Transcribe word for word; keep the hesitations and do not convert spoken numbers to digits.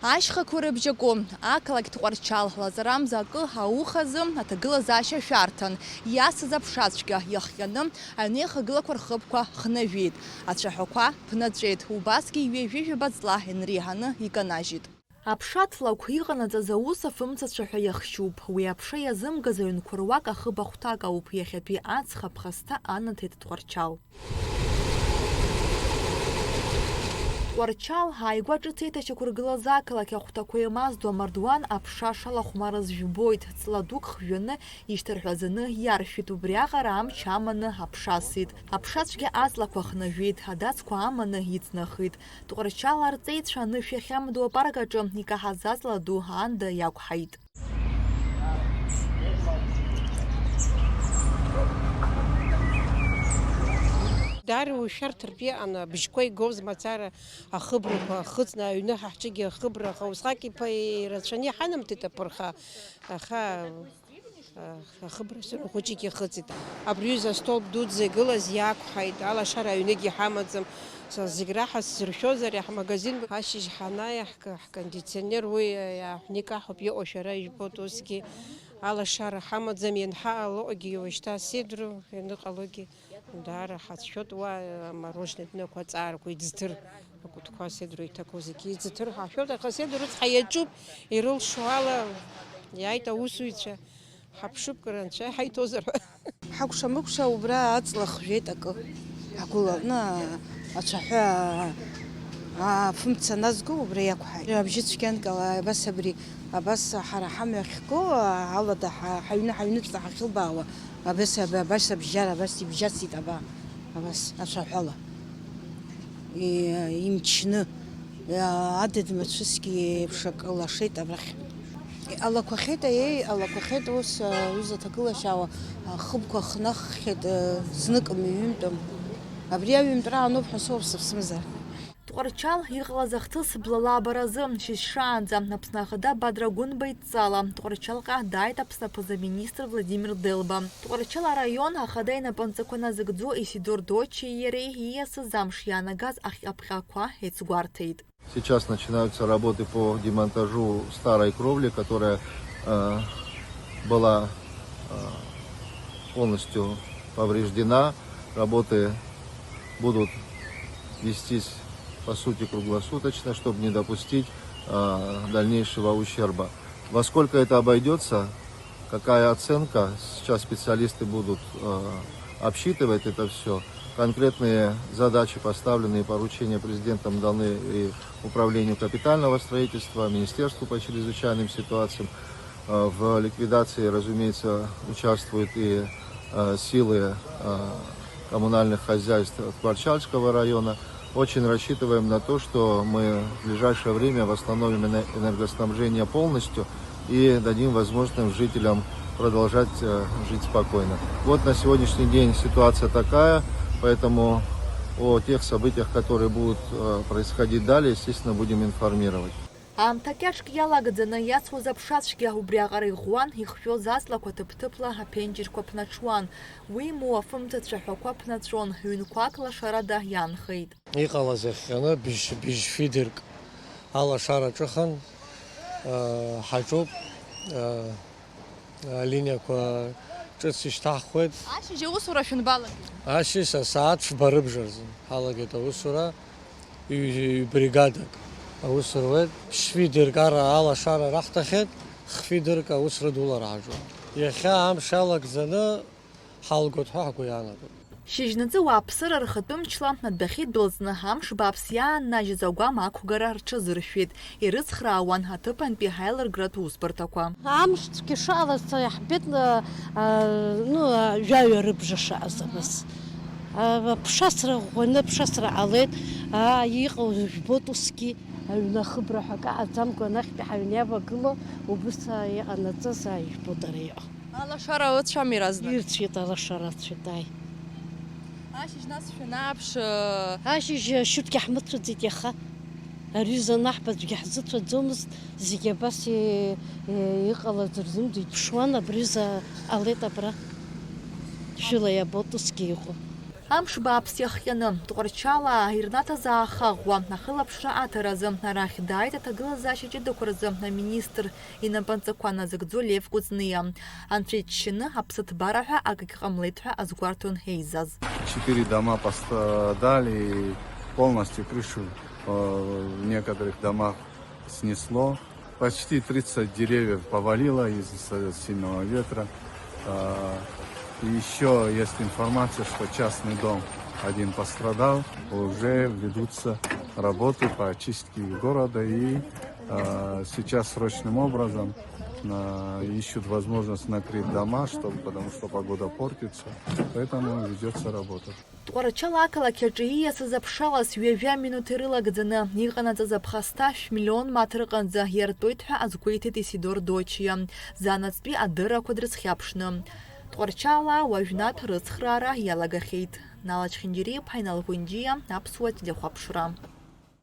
Ашьхақәа рыбжьаку, ақалақь Тҟәарчал лаҵарамза акы аухазы аҭагылазаашьа шәарҭан, иасыз аԥшацәгьа иахҟьаны аҩнеихагылақәа рхыбқәа хнажәеит, ацәаҳәақәа ԥнаҵәеит, убасгьы ҩажәи жәаба ҵла инреиҳаны иканажьит. Аԥша ҭлақә иҟанаҵаз аус афымцацәа ҳәа иахшьуп. Уи аԥша иазымгаз аҩнқәа руак ахыб ахәҭак ауп, иахьатәи аҵх аԥхасҭа анаҭеит Тҟәарчал. Тҟәарчал ааигәа ҿыц еиҭашьақәыргылаз ақалақь ахәҭақәа еимаздо амардуан аԥша шалахәмарыз жәбоит, ҵла дук хжәаны ишьҭырҳәазаны иаршәит, убриаҟара амч аманы аԥша асит. Аԥшацәгьа аҵлақәа хнажәеит, адацқәа аманы иҵнахит. Тҟәарчал арҵеицәа анышә иахьамадоу апарк аҿы икаҳаз аҵла ду аанда иақәҳаит. Даара ушәарҭартә иҟан, абжьқәа игоз мацара ахыбрақәа ахыҵны, аҩны ҳа ҳҿыгьы ахыбра, аха усҟак иԥа-, ирацәаны иҳанамҭеит аԥырха, аха, а, ахыбра сыру хәыҷык ихыҵит. Абри ҩыза астолб дуӡӡа игылаз иақәҳаит, алашара аҩныгь иҳамаӡам. Са зегь раҳа сзыршәозар, иаҳмагазин ашьыжь ҳанааи, ҳк-, ҳкондиционер уи иааҳәны икаҳауп, иҟоу шәара ижәбоит, усгьы алашара ҳамаӡам, ианҳаҟало ыҟоугьы уажәшьҭа аседру, ианыҟалогьы даара ҳацәшәоит, уа амороженое днықәа аҵаарақәа, иӡҭыр, акәытқәа аседру иҭақәоу зегьы иӡҭыр ҳашәоит, аха аседру рыцҳа иаҿуп, ирылшо ала иааит аусзуҩцәа. Ҳаԥшып, кыр анцәа иҳаиҭозар ҳәа. Ҳакәша-мыкәша убра аҵла хжәеит акы. Ҳгәылаҟны ацәаҳәа афымца назго убра иақәҳаит. Абжьы цәгьанк ала абас абри, абас ҳара ҳамҩа ахьго алада ҳа-, ҳаҩны, ҳаҩныҵҟа ҳахьылбаауа, абас аб-, абас абжьара, абас ибжьасит аба, абас ацәаҳәала. И-, имчны, иа-, адыд мацәысгьы еиԥш акы лашеит абрахь. Иҟалақәахьеит, аиеи, иҟалақәахьеит, ус, аҩыза аҭагылашьаауа, ахыбқәа хнаххьеит, знык мҩынтәым. Абри аҩынтәра ануп ҳәа соуп сыԥсымзар. Тҟәарчал иҟалаз ахҭыс блала абаразы, шьыжь шаанӡа, Аԥсны Ахада Бадра Гәынба идҵала, Тҟәарчалҟа дааит Аԥсны аԥыза-министр Владимир Делба. Тҟәарчал араион Ахада инапынҵақәа назыгӡо Исидор Доччи иареи ииасыз амш иаанагаз ахҟьаԥҟьақәа еицгәарҭеит. Сейчас начинаются работы по демонтажу старой кровли, которая, э, была, э, полностью повреждена. Работы будут вестись, по сути, круглосуточно, чтобы не допустить, э, дальнейшего ущерба. Во сколько это обойдется, какая оценка, сейчас специалисты будут, э, обсчитывать это всё. Конкретные задачи поставлены и поручения президентом даны и Управлению капитального строительства, Министерству по чрезвычайным ситуациям. Э, в ликвидации, разумеется, участвуют и, э, силы, э, коммунальных хозяйств Тҟәарчальского района. Очень рассчитываем на то, что мы в ближайшее время восстановим эне-, энергоснабжение полностью и дадим возможность жителям продолжать, э, жить спокойно. Вот на сегодняшний день ситуация такая, поэтому о тех событиях, которые будут, э, происходить далее, естественно, будем информировать. Аамҭа кьаҿк иалагӡаны иацуаз аԥшацәгьа убриаҟара иӷәӷәан, ихшәоз аҵлақәа ҭыԥ-ҭыԥла аԥенџьырқәа ԥнаҽуан. Уимоу, афымца цәаҳәақәа ԥнаҵәон, ҩнқәак лашарада иаанхеит. Иҟалаз иахҟьаны быжь, быжь фидерк алашара ҿыхан, э, ҳаҿуп, э, алиниақәа ҿыц ишьҭаҳхуеит. Ашьыжь аусура шәанбалагеи? Ашьыжь асааҭ фба рыбжазы ҳалагеит аусура, ҩ-, ҩ-бригадак аус руеит. Ԥшь фидерк ара алашара раҳҭахьеит, х фидерк аус рыдулара ҳаҿуп. Иахьа амш алагӡаны ҳалгоит ҳәа ҳгәы иаанагоит. Шьыжьнаҵы уааԥсыра рхатәы мчла адәахьы идәылҵны, амш бааԥс иааннажьыз агәам ақәгара рҽазыршәеит, ирыцхраауан аҭыԥантәи аилыргратә усбарҭақәа. Амш цәгьа шыҟалаз иаҳбеит, а, ну, а, жәаҩа рыбжа шыҟаз абас. А, ԥшасра ӷәӷәаны, ԥшасра ҟалеит, а, иҟоу жәбоит усгьы, аҩны ахыбра ҳәа акы аӡамкәа анахьтәи ҳаҩны иавагылоу, убыс, а, иҟанаҵаз, а, ижәбоит ара иҟоу. Алашара ыцәам иаразнак? Ирцәеит, алашара ыцәеит, ааи. Ашьыжь нас шәанааԥш, э, Ашьыжь ашьурҭгьы ҳмыцәаӡеит иаха. Ари аҩыза анаҳба аӡәгьы ҳзыцәаӡомызт, зегьы абас и-, и-, иҟалаз рзымдеит. Ԥшуан, абри аҩыза ҟалеит абра. Шәыла иабоит усгьы иҟоу. Амш бааԥс иахҟьаны, Тҟәарчалаа ирнаҭаз ааха ӷәӷәа ахылаԥшра аҭаразы арахь дааит аҭагылазаашьа ҷыдақәа рзы аминистр инапынҵақәа назыгӡо Лев Кәыҵниа. Анцәа иџьшьаны аԥсыҭбара ҳәа акгьы ҟамлеит ҳәа азгәарҭон еизаз. Четыре дома пострадали, полностью крышу, э, в некоторых домах снесло. Почти тридцать деревьев повалило из-за сильного ветра. А, и ещё есть информация, что частный дом один пострадал. Уже ведутся работы по очистке города, и, а, сейчас срочным образом, а, ищут возможность накрыть дома, чтобы, потому что погода портится. Поэтому ведётся работа. Тҟәарчал ақалақь аҿы ииасыз аԥшалас ҩажәа минуҭ ирылагӡаны иҟанаҵаз аԥхасҭа шә-миллион мааҭ рҟынӡа иартәоит ҳәа азгәеиҭеит Исидор Дочиа, заанаҵтәи адыррақәа дрызхьаԥшны. Тҟәарчалаа уажәнатә рыцхраара иалагахьеит. Нала Чхинџьариа-иԥҳа, Инал Гәынџьиа, Аԥсуа телехәаԥшра.